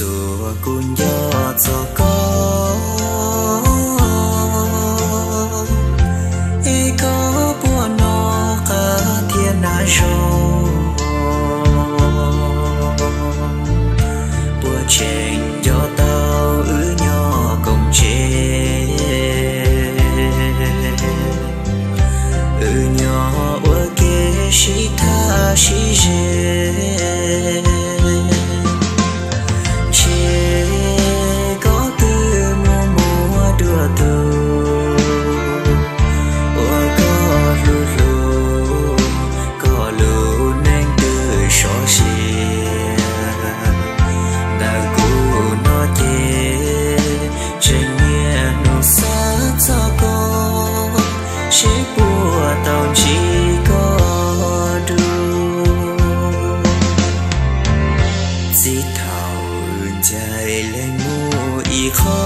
Tuaj kuv nco txog koj, es koj puas noj qab thiab hnav zoo? Puas tseem nco tau wb nyob koom tsev? Wb nyob ua ke sib tham sib ze, ntshe koj twb mus muaj dua tus uas koj hlub hlub, koj lub neej twb sov siab. Ntawm kuv no ces tseem niaj hnub xav txog koj, seb puas tau ntsib koj dua. Txij thaum ncaim leej mus ib qho,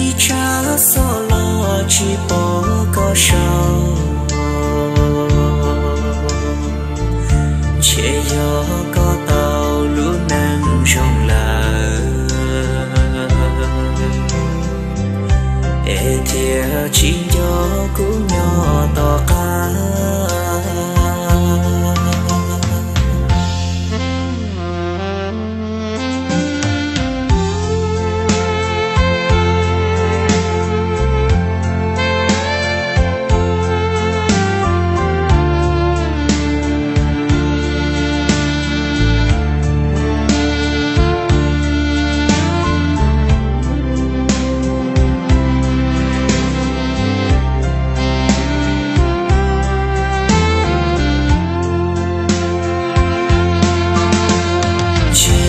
ib tsab xov los tsis pom koj sau. Ntshe yog koj tau lub neej zoo lawm, es thiaj tsis nco kuv nyob tom qab. Ntshe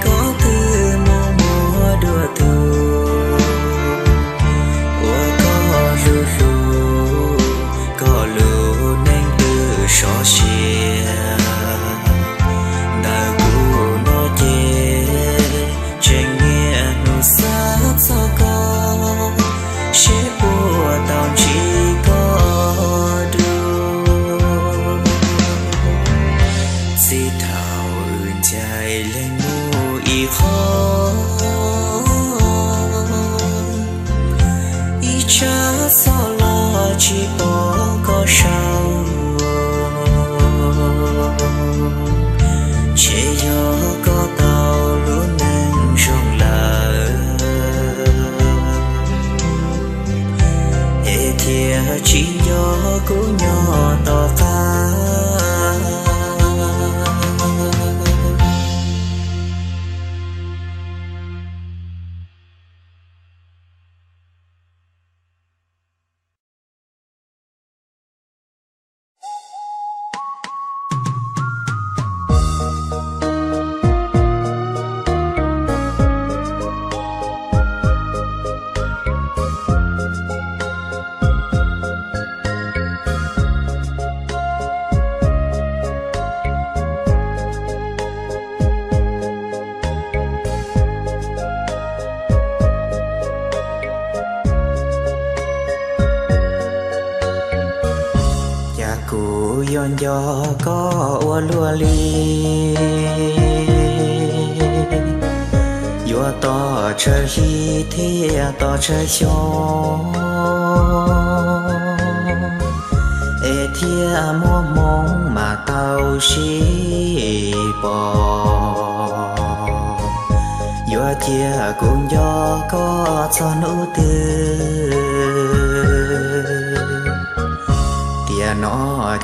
koj twb mus muaj dua tus uas koj hlub hlub, koj lub neej twb sov siab. Ntawm kuv no ces tseem niaj hnub xav txog koj, seb puas tau ntsib koj dua. Txij thaum ncaim leej mus ib qho, ib tsab xov los tsis pom koj sau. Ntshe yog koj tau lub neej zoo lawm, es thiaj tsis nco kuv nyob tom qab. Cas kuv yuav nco koj ua luaj li, yuav tos tsawg hli thiab tos tsawg xyoo, es thiaj muaj hmoo mam tau sib pom. Yuav cia kuv nco koj txog hnub twg? Tiam no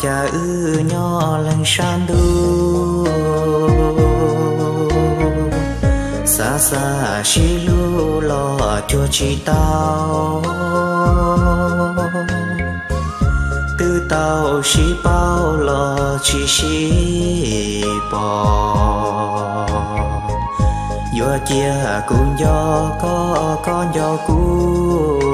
cas wb nyob leej sab ntuj, xav xav sib hlub los cuag tsis tau, twb tau sib paub los tsis sib pom. Yuav cia kuv nco koj, koj nco kuv,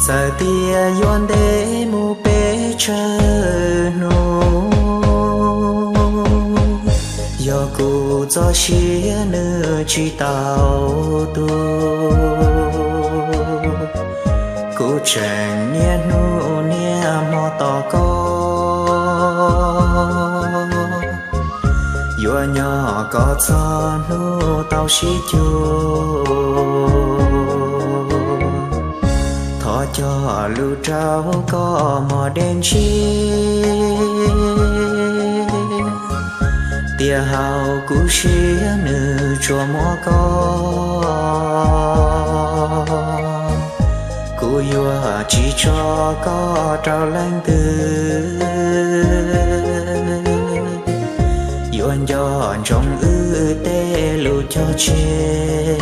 txawm tias yuav ntev mus pes tsawg hnub, yog kuv txoj sia nws tsis tau tu, kuv tseem niaj hnub niaj hmo tos koj. Nyob koj txog hnub tau sib cuag, thov cog lus rau koj mos dej ntshiab, tiam hau kuv siab nws tsuas muab koj. Kuv yuav tsis tso koj rau leej twg, yuav nco ntsoov wb tej lus cog tseg.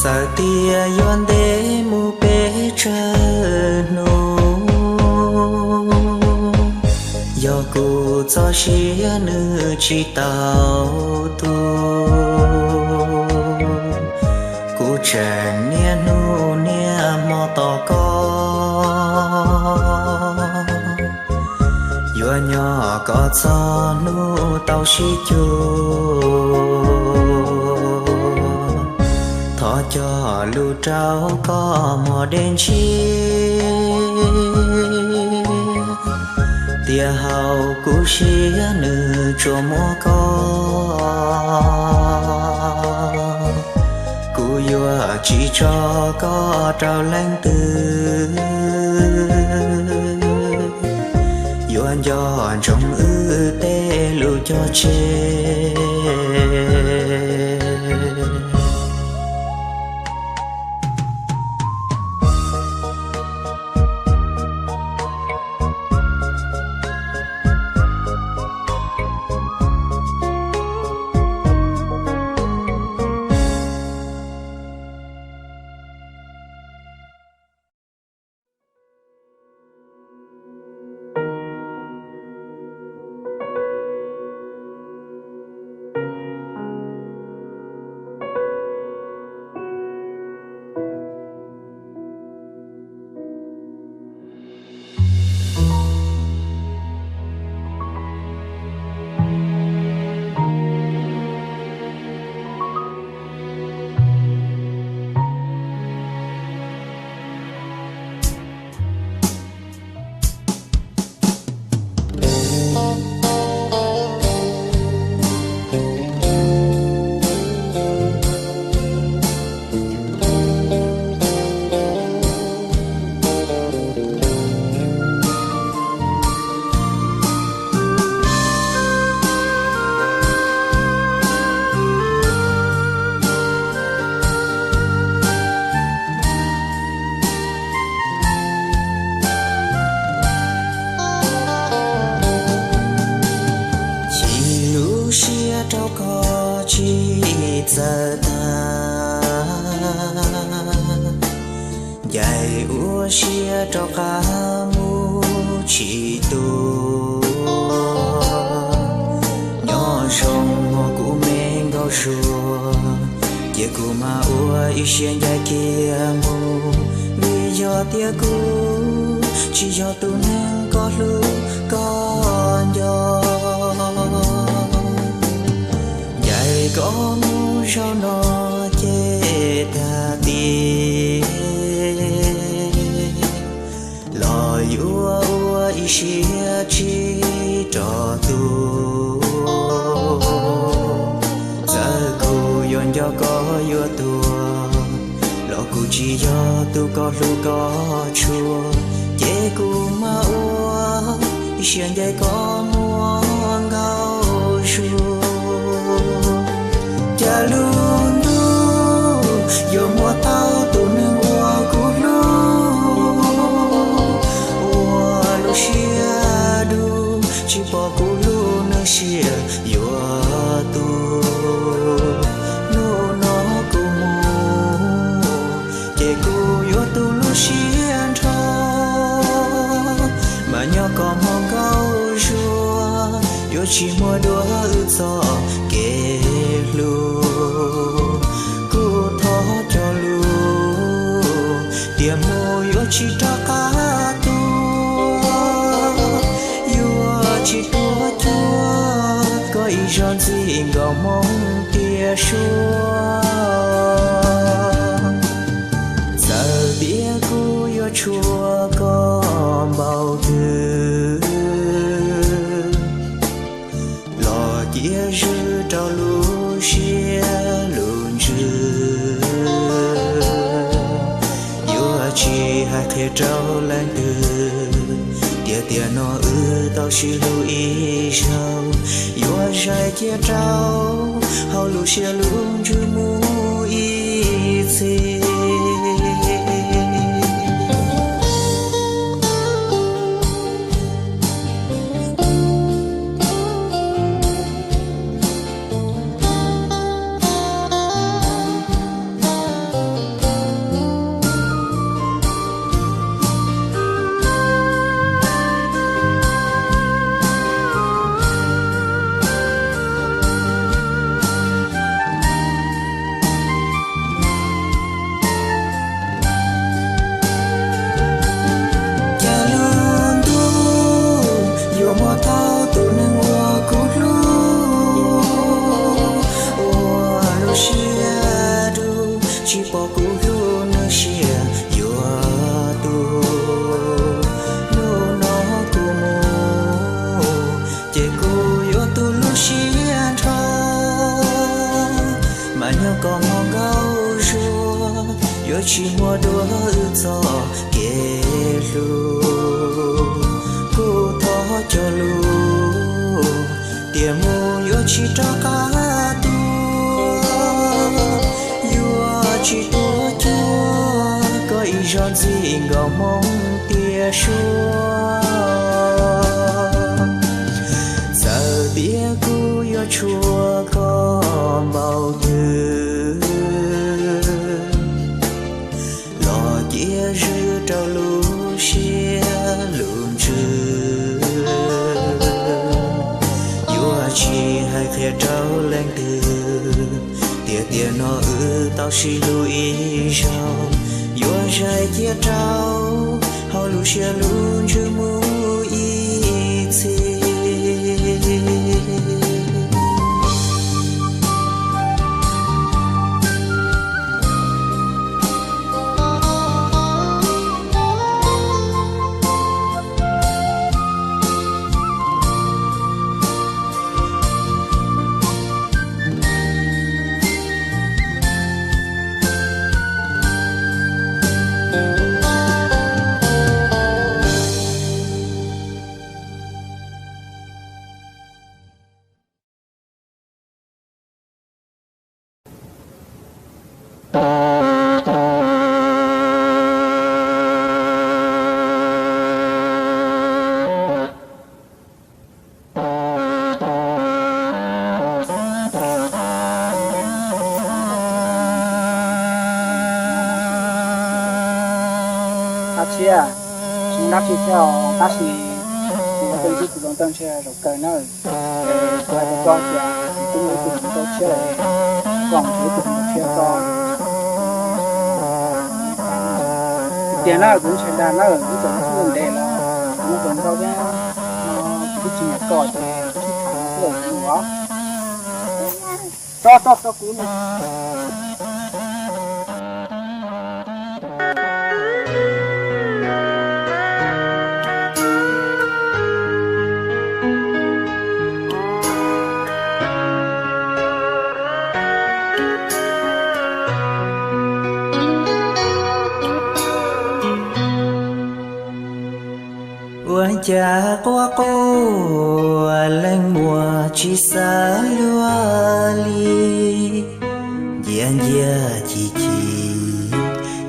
Txawm tias yuav ntev mus peb tsawg hnub, yog kuv txoj sia nws tsis tau tu, kuv tseem niaj hnub niaj hmo tos koj. Yuav nyob koj txog hnub tau sib cuag, thov cog lus rau koj mos dej ntshiab, tiam hau kuv siab nws tsuas muab koj. Kuv yuav tsis tso koj rau leej twg, yuav nco ntsoov wb tej lus cog tseg. Chim lub siab rau koj tsis txawj tag, ncaim ua siab rov qab mus tsis tuaj. Nyob zoo hos kuv me nkauj Suav, cia kuv mam ua ib siab ncaim kiag mus, vim yog tias kuv tsis yog tus neeg koj hlub koj nco. Ncaim koj mus zaum no ces tag tij, los yuav ua ib siab tsis rov tuaj. Txawm kuv yuav nco koj yuav tuag, los kuv tsis yog tus koj hlub koj tshua, ces kuv mam ua ib siab ncaim koj muab nkauj Suav. Cas lub ntuj yuav muab tau tus neeg uas kuv hlub, ua lub siab dub tsis pom kuv lub neej siab yuav tuag. Hnub no kuv mus ces kuv yuav tu lub siab nrho, mas nyob koj hmo nkauj Suav. Tsis muaj dua wb txoj kev hlub, kuv thov cog lus tias mus yuav tsis rov qab tuaj, yuav tsis tuaj cuag koj ib zaug ntxim nkaus hmoov tias suab. Txawm tias kuv yuav tshua koj npaum twg, los cia zwm rau lub siab lub ntsws. Yuav tsis hais qhia rau leej twg tias tiam no wb tau sib hlub ib zaug. Yuav zais cia rau hauv lub siab lub ntsws mus ib txhis. Cas lub ntuj yuav muab tau tus neeg uas kuv hlub ua lub siab dub, tsis pom kuv hlub nws siab yuav tu. Hnub no kuv mus ces kuv yuav tu lub siab nrho, mas nyob koj hmo nkaus zuag, yuav tsis muaj dua wb txoj kev hlub. Kuv thov cog lus tias mus yuav tsis rov qab tuaj, yuav tsis tuaj cuag koj ib zaug ntxim nkaus hmoov tias suab. Txawm tias kuv yuav tshua koj npaum twg, los cia zwm rau lub siab lub ntsws. Yuav tsis hais qhia rau leej twg tias tiam no wb tau sib hlub ib zaug. Yuav zais cia rau hauv lub siab lub ntsws mus ib txhis. Ab txiab, tsis muaj dab tsi thiab os, tab sis kuv ua tej ntxwb kuv zoo tej ntshe zaum kawg na. Kuv hais rau koj tias kuv twb muaj ib tug hluas nkauj tshiab lawm, koj mus nrhiav ib tug hluas nkauj tshiab koj. Kuv tias na, kuv ntshai dag na, ib txwm kuv ntev los kuv muaj hluas nkauj thiab no, kuv twb tsis nyiam koj ces kuv sib tham no xwb los kuv ua. Tso tso tso kuv. Ua cas quaj quaj leej muag tsis xav luag li, ncia ncia chim chim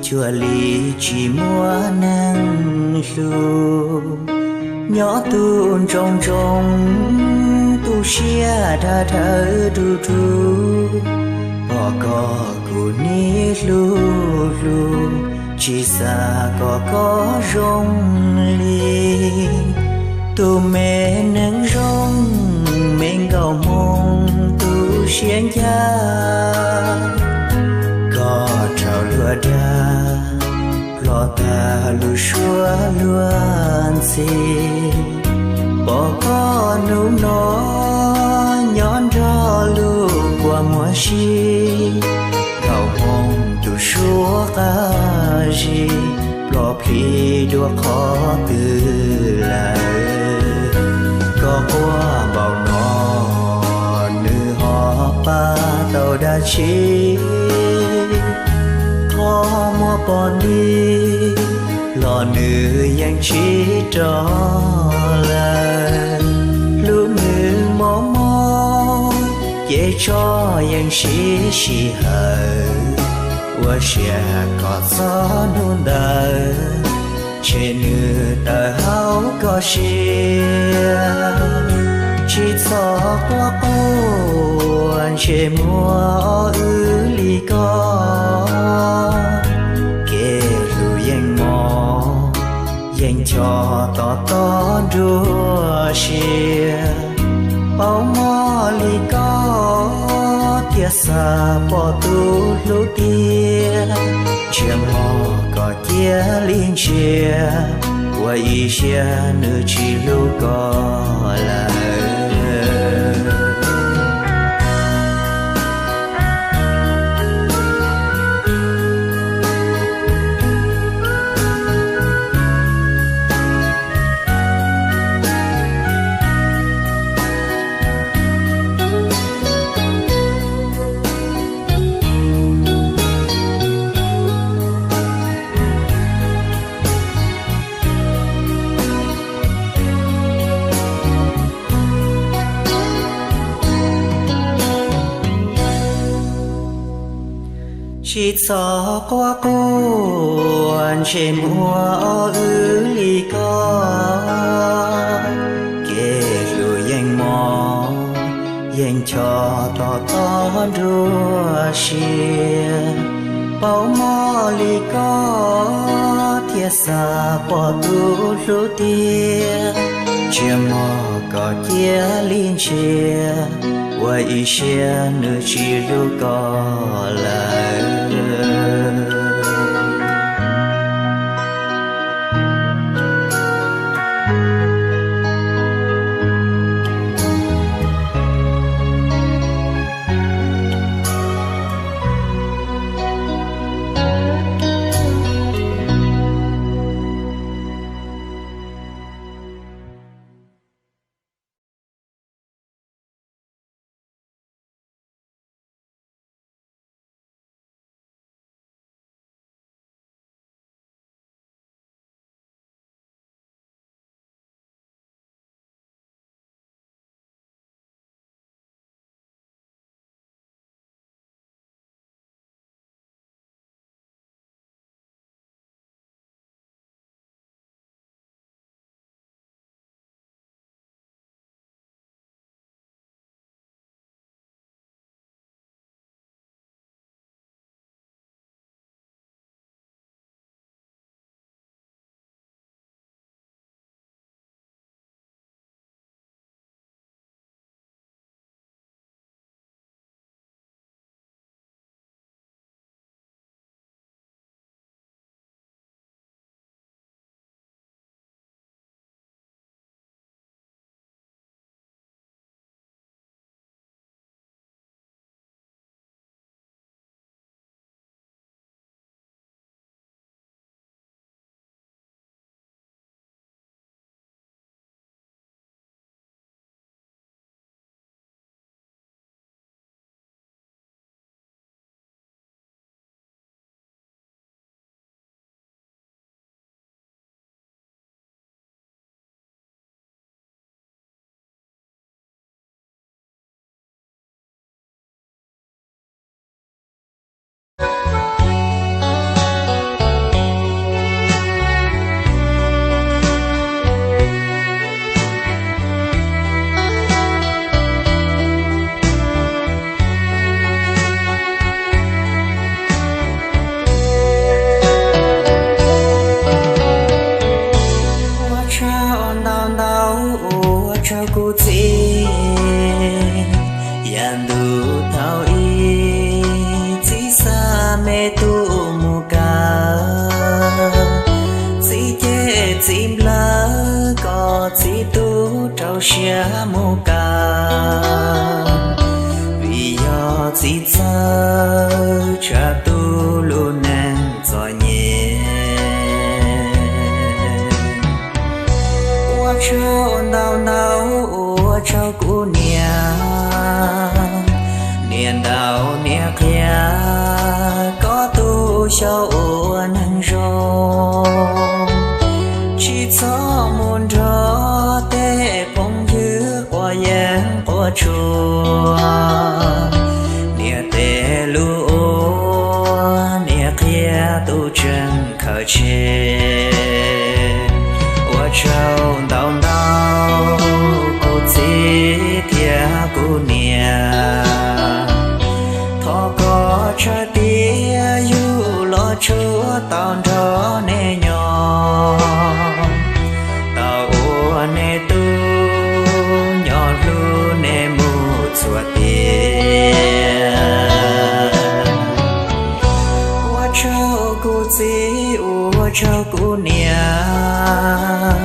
cuag li tsis muaj neeg hlub. Nyob tu ntsoov ntsoov, tu siab dhawv dhawv rub rub, pom koj kuv nim hlub hlub, tsis xav kom koj zoo li tus me neeg zoo siab ncaj, koj raug luag dag, ploj tag lub suab luag ntxhi. Pom koj hnub no nyob nrog lub kua muag si, thaum hmoo tus suab qab zib, ploj plhis dua qhov twg lawm. Koj quaj npaum no, nws ho pab tau dab tsi? Qhov muag pom ntij los nws yeej tsis rov lawm. Hlub nws mob mob, ces tso yeej sib sij hawm. Ua siab kom txog hnub ntawd, ntshe nws tawm hauv koj siab. Tsis txhob quaj quaj ntsej muag o wb li ko, kev hlub yeej mos, yeej ncho tos tos nruab siab. Paub mob li koj thiaj xav pom tus hlub tiag, ntsej muag koj cia li ntsia, ua ib siab nws tsis hlub koj lawm. Tsis txhob quaj quaj ntsej muag o wb li ko, kev hlub yeej mos, yeej ncho tos tos nruab siab. Paub mob li koj thiaj xav pom tus hlub tiag, ntsej muag koj cia li ntsia, ua ib siab nws tsis hlub koj lawm. tub mus kawm, txiv ceg txiv nplawg kom txiv tub rau siab mus kawm, vim yog txiv txawj tsa tub lub neej txom nyem. Ua tsaug ntau ntau, ua tsaug kuv niam, niam ntaus niam qhia, koj tu xyaum ua neeg zoo, tsis txhob mus nrog tej phooj ywg quav yeeb quav tshuaj, niam tej lus ua niam qhia tu tseeb khaws tseg. Ua tsaug ntau ntau kuv txiv thiab kuv niam, thov kom tsawg tias yug los tshuav tau nrog nej nyob, tau ua nej tub nyob hlub nej mus txhua tiam. Ua tsaug kuv txiv, ua tsaug kuv niam,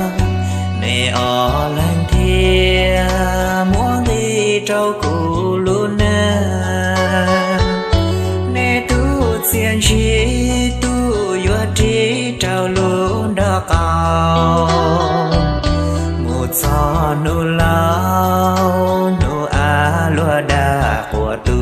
nej ob leeg thiaj muab nqi rau kuv lub neej. Nej tub txiaj ntsig tub yuav ris rau lub nrob qaum, mus txog hnub laus hnub av luag dag quas tub.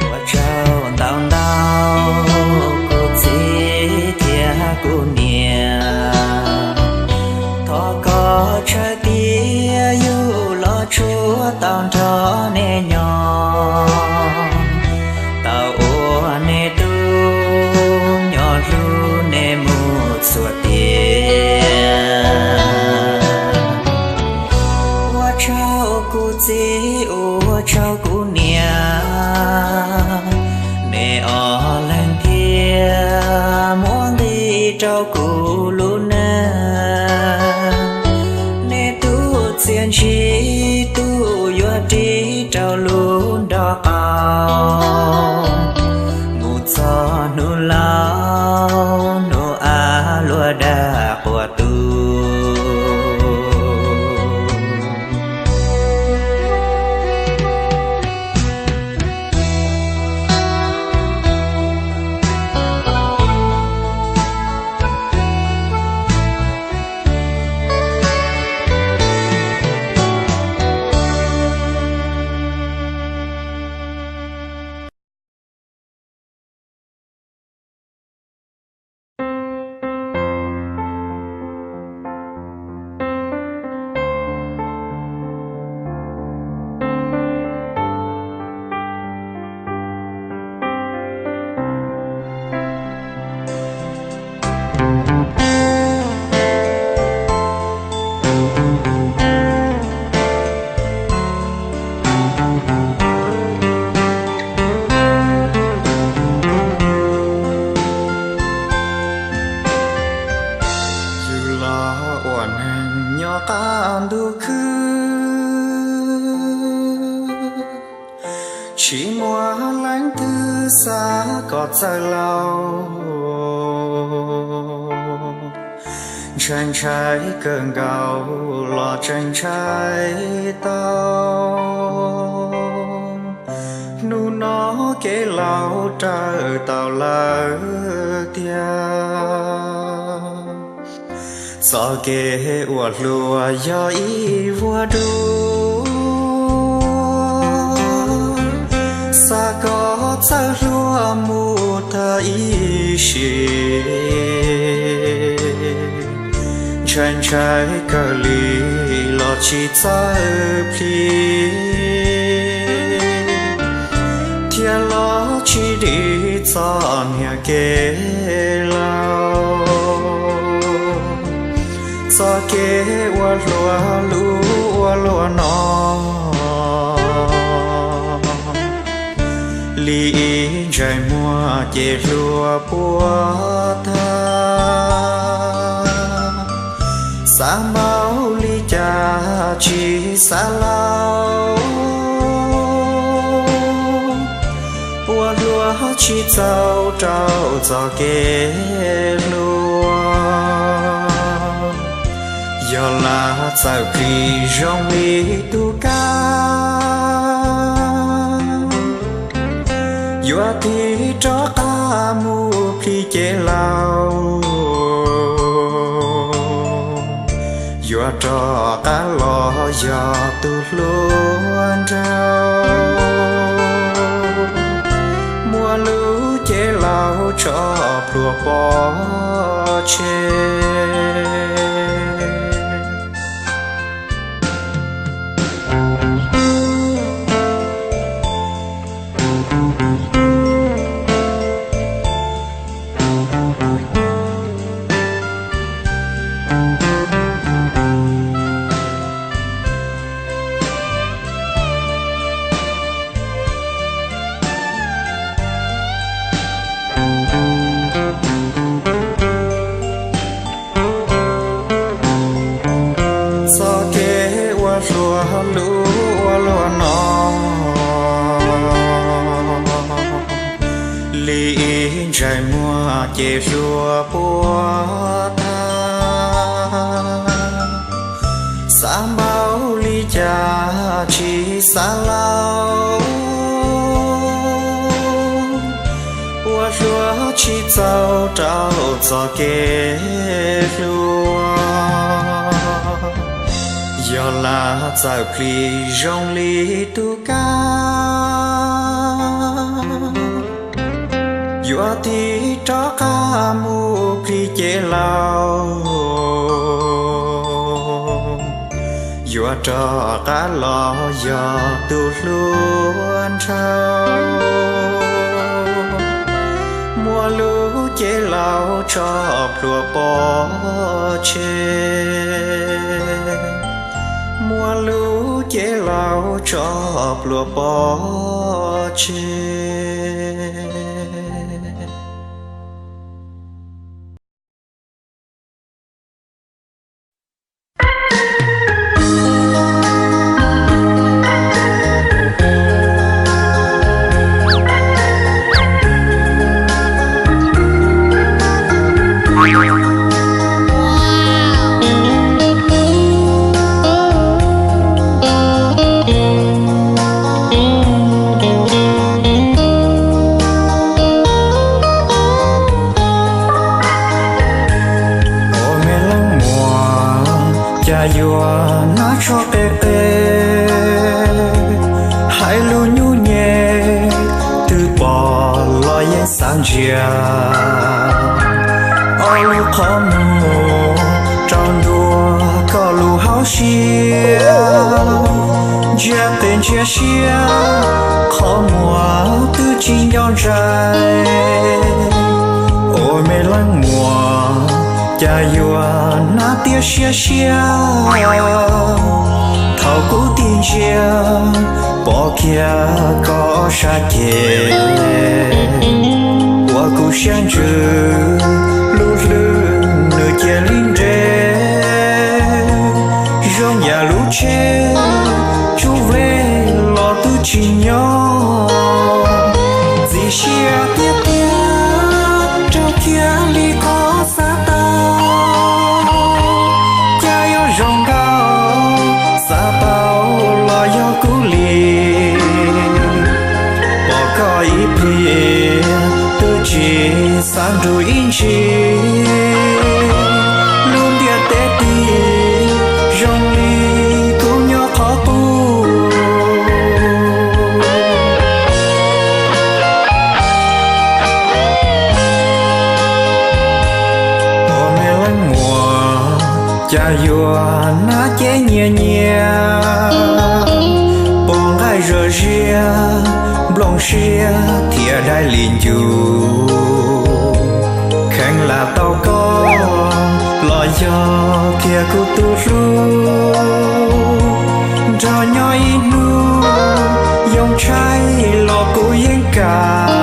Ua tsaug ntau ntau kuv txiv thiab kuv niam, thov kom tsawg tias yug los tshuav tau nrog nej nyob, tau ua nej tub nyob hlub nej mus txhua tiam. Ua tsaug kuv txiv, ua tsaug kuv niam, nej ob leeg thiaj muab nqi rau kuv lub neej. Nej tub txiaj ntsig tub yuav ris rau lub nrob qaum, mus txog hnub laus hnub av luag dag quas tub. Yug los ua neeg nyob qab ntuj khwb, tsis muaj leej twg xav kom txawj laus. Ntshai ntshai kawg nkaus los tseem ntshai tau, hnub no kev laus raws tau lawm tiag. Txoj kev ua hluas yog ib vuag dub, xav kom txawj hluas mus tag ib sim. Ntshai ntshai kawg li los tsis txawj plhis, thiab los tsis dim txoj niag kev laus, txoj kev ua hluas lub ua luaj no. Li ib ntsais muag ces hluas puag tag, xav npaum li cas tsis xav laus, ua hluas tsis txaus rau txoj kev hluas. Yog lam txawj plhis zoo li tus kab, yuav tig rov qab mus plhis cev laus, yuav rov qab los yog tus hluas nraug, muab lub cev laus tso pluas pov tseg. Txoj kev ua hluas lub ua luaj no, li ib ntsais muag ces hluas puag tag, xav npaum li cas tsis xav laus, ua hluas tsis txaus rau txoj kev hluas. Yog lam txawj plhis zoo li tus kab, yuav tig rov qab mus plhis cev laus, yuav rov qab los yog tus hluas nraug, muab lub cev laus tso pluas pov tseg, muab lub cev laus tso pluas pov tseg. Ua me leej muam, cas yuav nab tsho qe qe, hais lus nyuj nyem, twb pom los yeej xav ntsia. Ob lub qhov muag rau ntua koj lub hauv siab, ntsia qe ntsia siab, qhov muag twb tsis nco ntshai. Ua me leej muam, cas yuav nab tiab siab siab, thaum kuv tig ntsia, pom kiag koj sab ceg, ua kuv siab ntsws, lub hlwb nws cia li nres, zoo yam lub tsheb tsuj vej los twb tsis nyob, ntxim siab tiag tiag, raug kiag li koj xav tau, cas yuav zoo nkauj, xav tau los yog kuv li, pom koj ib pliag, twb tsis xav nrug ib ntsis, lub ntiaj teb tid, zoo li kuv nyob qhov qub. Ua me leej muam, cas yuav nab ces nyias nyias pom nqaij zom ziab, nplooj siab thiab dai li ncus. Kheev lam tau koj los yog kiag kuv tus hlub, nrog nyob ib hnub yoo tshaib los kuv yeej kam.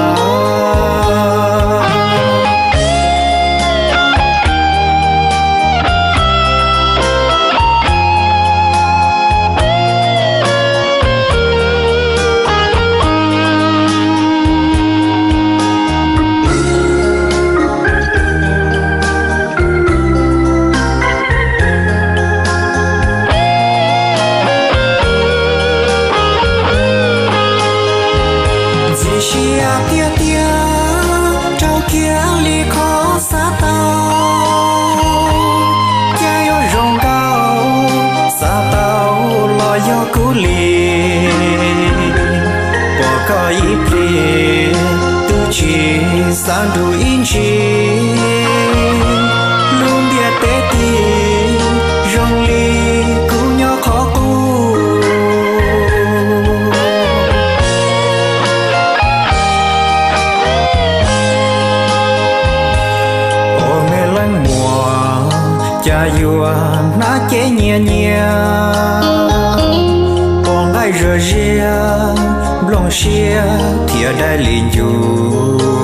Ntxim siab tiag tiag rau kiag li qhov xav tau, cas yuav zoo nkauj xav tau los yog kuv li. Pom koj ib pliag twb tsis xav nrug ib ntsis, lub ntiaj teb tid zoo li kuv nyob qhov qub. Ua me leej muam, cas yuav hnab ces nyias nyias pom nqaij zom ziab, nplooj siab thiab dai li ncus.